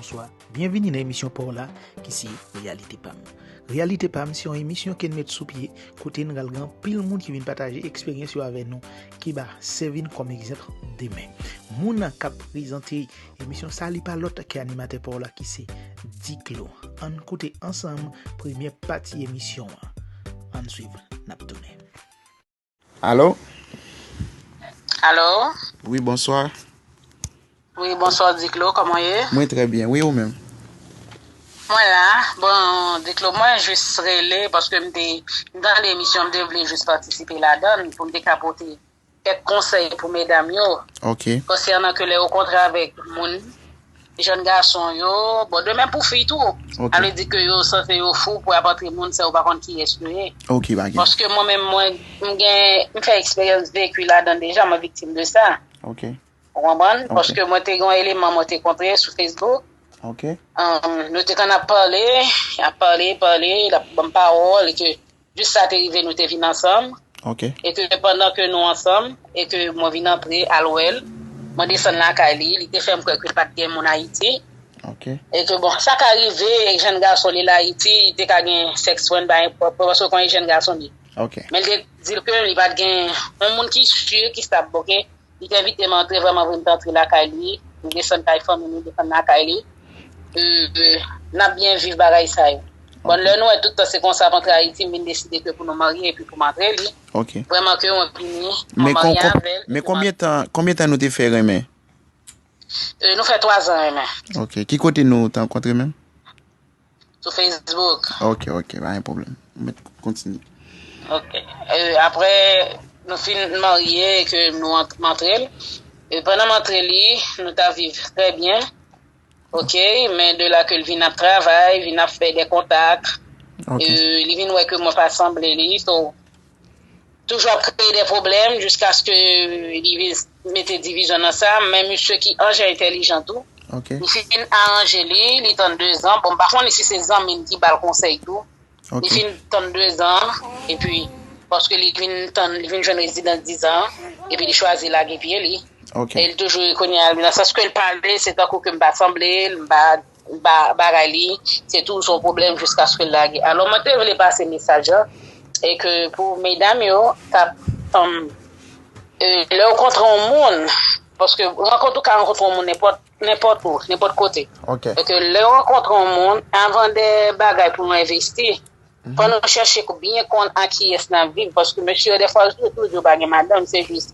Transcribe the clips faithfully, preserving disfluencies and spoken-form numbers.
Bonswa, byenvini nan emisyon pa w la ki se Reyalite pa m. Reyalite pa m se yon emisyon ke n met sou pye kote n pral gen anpil moun ki vin pataje eksperyans yo avè nou ki ba sèvi n kòm egzanp demen. Moun nan k ap prezante emisyon sa li pa lòt ke animatè pa w la ki se Diclo. Ann koute ansanm premyè pati emisyon an. Ann swiv, n ap tounen. Alo? Alo? Wi, bonswa. Wi, bonswa, Diclo, kòman w ye? Mwen trè byen, wi, ou menm? Mwen la, bon, Diclo, mwen jis rele paske m te, m tande emisyon, m te vle jis patisipe ladan l pou m te ka pote kèk konsèy pou medam yo. Ok. Konsènan ke lè yo kontre avèk moun, jèn gason yo, bon, de menm pou fi tou. Ok. Sa vle di ke yo sanse yo fou pou y ap antre moun sa yo pa konn kiyès yo ye. Ok, pa gen. Paske mwen menm, mwen, m gen, m fè eksperyans veki ladan deja, mwen viktim de sa. Ok. Ou konprann? Ok. Paske mwen te gen yon eleman mwen te kontre sou Facebook. Ok. Um, nou te konn ap pale, ap pale, pale, l ap ban m pawòl, e ke jis sa te rive nou te vin ansanm. Ok. E ke pandan ke nou ansanm, e ke mwen vin antre al wè l, mwen desann lakay li, li te fè m kwè ke pa t gen moun Ayiti. Ok. E ke bon, sa ka rive, jèn gason li l Ayiti, li te ka gen sèks fren, bay enpòt, paske w konnen jèn gason li. Ok. Men li te di l ke li pa t gen yon moun ki si, ki stab, ok? Li te envite m antre, vrèman vre, m te antre lakay li. M desann kay fanmi m, li desann lakay li. E, e, n ap byen viv bagay sa yo. Bon, ok, lè nou wè tout tan se konsa ap antre Ayiti, m vin deside ke pou nou marye epi pou m antre li. Ok. Vrèman ke mwen vini, mwen marye avè l. Men konbyen tan, konbyen tan nou te fè renmen? E, nou fè twa zan renmen. Ok. Ki kote nou te rankontre menm? Sou Facebook. Ok, ok, pa gen pwoblèm. Ou mèt kontinye. Ok. E, apre, nou fin marye, ke nou ant-, m antre l. E pandan m antre li, nou ta viv trè byen. Ok, men de la ke l vin ap travay, vin ap fè de kontak. Ok. E, li vin wè ke mwen pa sanble li, so, toujou ap kreye de pwoblèm jiskaske li vin mete divizyon nan sa. Men misye ki anje entèlijan tou, ok, li fin aranje li, li tann de zan. Bon, m pa konnen si se zanmi l ki ba l konsèy tou. Ok. Li fin tann de zan, epi, paske li vin tann, li vin jwenn rezidans diz an, epi li chwazi lage pye li. Ok. E li toujou, kounye a, nan sans ke l pale, se tankou ke m pa sanble l, m pa ba-, bagay li, se toujou yon pwoblèm jiskaske l lage. Alò, mwen te vle pase mesaj la, e ke pou medam yo, k ap, um, e, lè w kontre yon moun, paske rankont ou ka rankontre yon moun nenpòt, nenpòt ou, nenpòt kote. Ok. E ke lè w rankontre yon moun, anvan de bagay pou nou envesti, fò nou chèche kou byen konn ak kiyès n ap viv, paske mesye yo, dèfwa, yo toujou di yo pa gen madanm, se jis,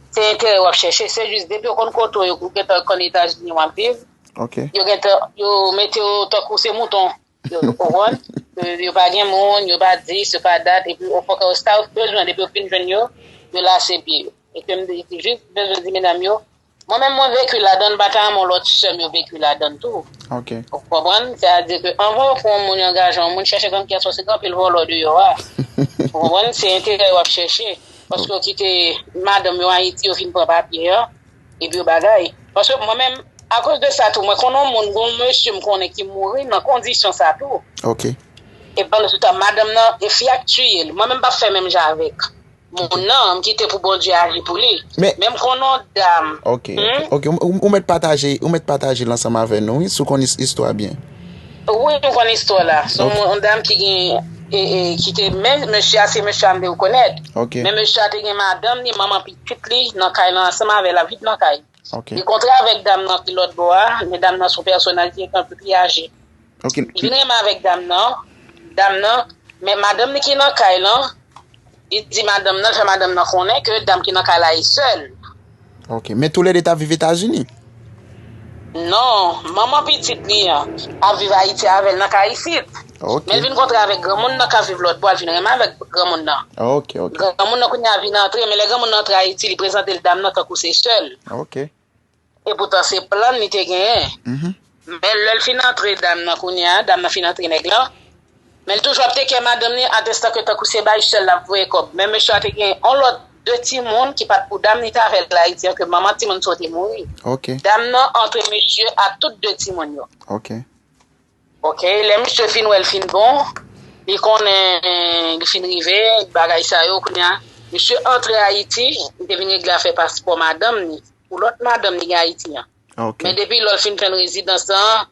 se enterè w ap chèche, se jis depi yo konn kote w, yo gentan konn Etazini w ap viv, ok, yo gentan, yo mete w tankou se mouton, yo, ou konprann? Yo, yo pa gen moun, yo pa dis, yo pa dat, epi yo fè w sa yo bezwen, depi yo fin jwenn yo, yo lase pye yo. E ke m te jis bezwen di medam yo, mwen menm mwen veki ladan l, m pa ta renmen yon lòt sè m yo veki ladan l tou. Ok. Ou konprann? Sètadi ke anvan w pran yon moun, angaje yon moun, chèche konn kiyès ou, se gen anpil vòlò deyò a. Ou konprann? Se enterè w ap chèche. Paske w kite madanm yo Ayiti, yo fin pran papye an, epi yo bagay. Paske mwen menm, akoz de sa tou, mwen konnen yon moun, gon mesye m konnen ki mouri nan kondisyon sa tou. Ok. E pandan se tan, madanm nan, e fi a k tiye l. Mwen menm, m p ap fè menm jan avèk moun nan, m kite pou Bondye aji pou li. Men, men m konnen yon dam. Ok, ok, ok. Ou, ou, ou mèt pataje, ou mèt pataje l ansanm avè nou, wi, si w konn is-, istwa byen. Wi, m konn istwa la. Se yon, ok, moun, yon dam ki gen, e, e, ki te, men mesye a, se mesye a m te rekonèt. Ok. Men mesye a te gen madanm li, manman pitit li, nan kay lan ansanm avè l, l ap viv nan kay. Ok. Li kontre avèk dam nan ki lòt bò a, men dam nan se yon pèsonalite ki anpil pi aje. Ok. Li vin renmen avèk dam nan. Dam nan, men madanm li ki nan kay lan, li di madanm nan, fè madanm nan konnen ke dam ki nan kay la e sè l. Ok. Men toulède t ap viv Etazini? Non, manman pitit li an ap viv Ayiti avè l nan kay isit. Ok. Men l vin kontre avèk granmoun nan k ap viv lòt bò a, l vin renmen avèk granmoun nan. Ok, ok. Granmoun nan kounye a vin antre, men lè granmoun nan antre Ayiti, li prezante l dam nan tankou se sè l. Ok. Epoutan se plan li te genyen. Mhm. Men lè l fin antre dam nan kounye a, dam nan fin antre nèg lan. Men l toujou ap teke madanm li atestan ke tankou se bay sè l l ap voye kòb. Men mesye a te gen yon lòt de timoun ki pa t pou dam li t avè l Ayiti an, ke manman timoun sa yo te mouri. Ok. Dam nan antre mesye a tout de timoun yo. Ok. Ok, lè misye fin wè l fin bon, li konnen li fin rive, bagay sa yo, kounye a, misye antre Ayiti, li te vin regle afè paspò madanm li, pou lòt madanm li gen Ayiti an. Ok. Men depi lò l fin jwenn rezidans lan,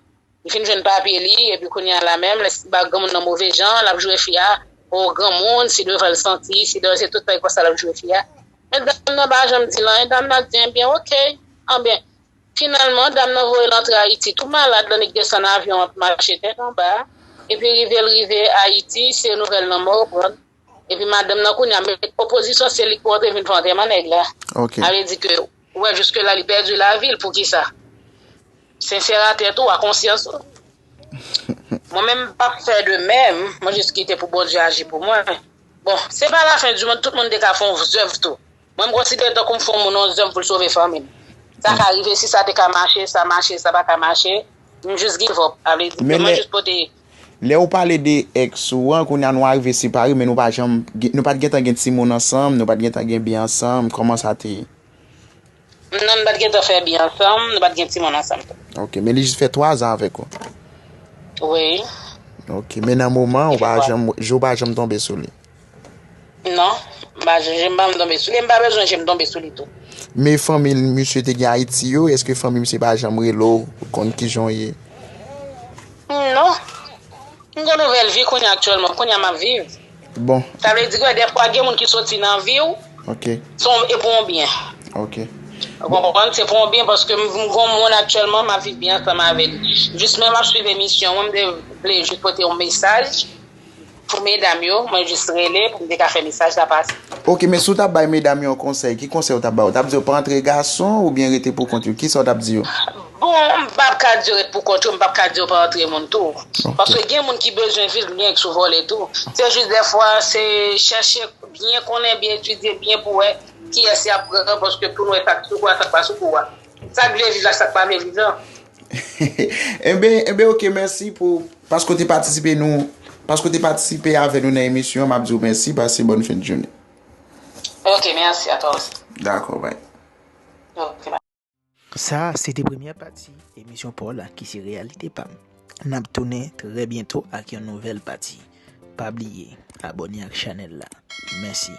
Li fin jwenn papye li, epi kounye a la menm, lè si ba granmoun nan move jan, l ap joure fi a, o granmoun, si devan l santi, si devan se tout tan konsa l ap joure fi a. Men dam nan pa janm di l anyen, dam nan di, ebyen, oke, anben. Finalman, dam nan voye l antre Ayiti, tou malad, l annik desann avyon an, ap mache tèt anba. Epi rive l rive Ayiti, se nouvèl lanmò pran. Epi madanm nan kounye a, men opozisyon se li k pou antre vin fè antèman nèg la. Ok. Sa vle di ke, ou wè, jiske la, li pèdi lavi l, poukisa? Sensè a tèt ou, a konsyans ou. Mwen menm, m p ap fè de menm, mwen jis kite pou Bondye aji pou mwen. Bon, se pa lafen di mond, tout moun te ka fè yon zèv tou. Mwen, m konsidere tankou m fè yon moun yon zèv pou l sove fanmi m. Sa ka rive, si sa te ka mache, sa mache, sa pa ka mache, m jis give up. Sa vle di ke mwen jis pote. Lè ou pale de ex ou an, kounye a nou arive separe, men nou pa janm, nou pa t gentan gen timoun ansanm, nou pa t gentan gen byen ansanm, kòman sa te ye? Non, nou pa t gentan fè byen ansanm, nou pa t gen timoun ansanm tou. Ok, men li jis fè twa zan avèk ou? Wi. Ok, men nan moman, ou pa janm, je w pa janm tonbe sou li? Non, m pa, je m pa janm tonbe sou li, e m pa bezwen je m tonbe sou li tou. Men fanmi misye te gen Ayiti yo, èske fanmi misye pa janm rele w pou konn kijan w ye? Non. M gen nouvèl vi kounye a aktyèlman, kounye a m ap viv. Bon. Sa vle di ke dèfwa gen moun ki soti nan vi w, Ok. se yon, e pou yon byen. Ok. Ou konprann? Se pou yon byen paske m m gen yon moun aktyèlman, m ap viv byen ansanm avè li. Jis men m ap swiv emisyon an, m te vle jis pote yon mesaj. Pou medam yo, mwen jis rele pou m te ka fè mesaj la pase. Ok, men si w t ap bay medam yo yon konsèy, ki konsèy ou t ap ba yo? Ou t ap di yo pa antre gason oubyen rete pou kont yo? Kisa w t ap di yo? Bon, m p ap ka di yo ret pou kont yo, m p ap ka di yo pa antre moun tou. Ok. Paske gen moun ki bezwen viv byen sou vòlè tou. Se jis dèfwa, se chèche byen konnen, byen etidye, byen pou wè kiyès y ap pran, paske pou n wè sa k sou kou a, sa k pa sou kou a. Sa k vle viv la, sa k pa vle viv la. Enben, enben, ok, mèsi pou, paske w te patisipe nou, paske w te patisipe avè nou nan emisyon an, m ap di w mèsi, pase bòn fen de jounen. Ok, mèsi, a toi aussi. Dakò, bye. Ok, bye. Sa a, se te premyè pati emisyon pa w la ki se Reyalite pa m. N ap tounen trè byento ak yon nouvèl pati. Pa bliye, abòne ak chanèl la. Mèsi.